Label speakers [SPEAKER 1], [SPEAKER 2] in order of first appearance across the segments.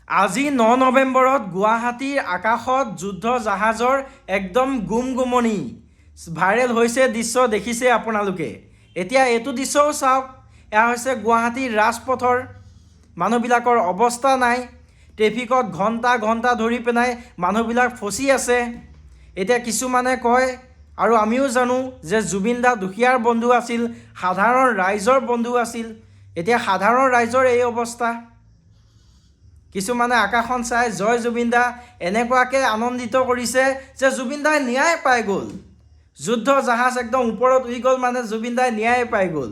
[SPEAKER 1] আজি 9 নৱেম্বৰত গুৱাহাটীৰ আকাশত যুদ্ধ জাহাজৰ একদম গুমগুমনি। ভাইৰেল হৈছে দৃশ্য, দেখিছে আপোনালোকে। এতিয়া এইটো দৃশ্যও চাওক। এয়া হৈছে গুৱাহাটীৰ ৰাজপথৰ মানুহবিলাকৰ অৱস্থা নাই। ট্ৰেফিকত ঘণ্টা ঘণ্টা ধৰি পেলাই মানুহবিলাক ফচি আছে। এতিয়া কিছুমানে কয় আৰু আমিও জানো যে জুবিন দা দুখীয়াৰ বন্ধু আছিল, সাধাৰণ ৰাইজৰ বন্ধু আছিল। এতিয়া সাধাৰণ ৰাইজৰ এই অৱস্থা। কিছুমানে আকাশখন চাই জয় জুবিন দা এনেকুৱাকৈ আনন্দিত কৰিছে যে জুবিন দাই ন্যায় পাই গ'ল। যুদ্ধ জাহাজ একদম ওপৰত উৰি গ'ল, মানে জুবিন দাই ন্যায় পাই গ'ল।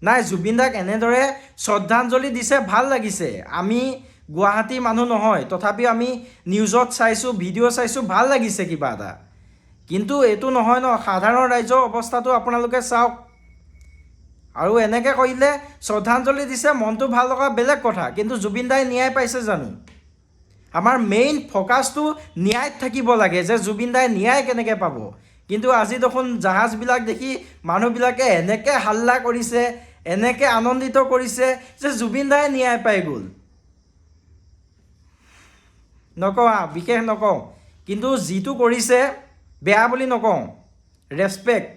[SPEAKER 1] নাই, জুবিন দাক এনেদৰে শ্ৰদ্ধাঞ্জলি দিছে, ভাল লাগিছে। আমি গুৱাহাটীৰ মানুহ নহয়, তথাপিও আমি নিউজত চাইছোঁ, ভিডিঅ' চাইছোঁ, ভাল লাগিছে কিবা এটা। কিন্তু এইটো নহয় ন, সাধাৰণ ৰাইজৰ অৱস্থাটো আপোনালোকে চাওক। আৰু এনেকৈ কৰিলে, শ্ৰদ্ধাঞ্জলি দিছে, মনটো ভাল লগা বেলেগ কথা, কিন্তু জুবিন দাই ন্যায় পাইছে জানো? আমাৰ মেইন ফ'কাছটো ন্যায়ত থাকিব লাগে যে জুবিন দাই ন্যায় কেনেকৈ পাব। কিন্তু আজি দেখোন জাহাজবিলাক দেখি মানুহবিলাকে এনেকৈ হাল্লা কৰিছে, এনেকৈ আনন্দিত কৰিছে যে জুবিন দাই ন্যায় পাই গ'ল। নকওঁ, বিশেষ নকওঁ, কিন্তু যিটো কৰিছে বেয়া বুলি নকওঁ, ৰেচপেক্ট।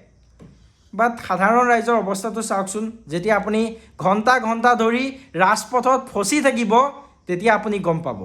[SPEAKER 1] বাট সাধাৰণ ৰাইজৰ অৱস্থাটো চাওকচোন। যেতিয়া আপুনি ঘণ্টা ঘণ্টা ধৰি ৰাজপথত ফচি থাকিব, তেতিয়া আপুনি গম পাব।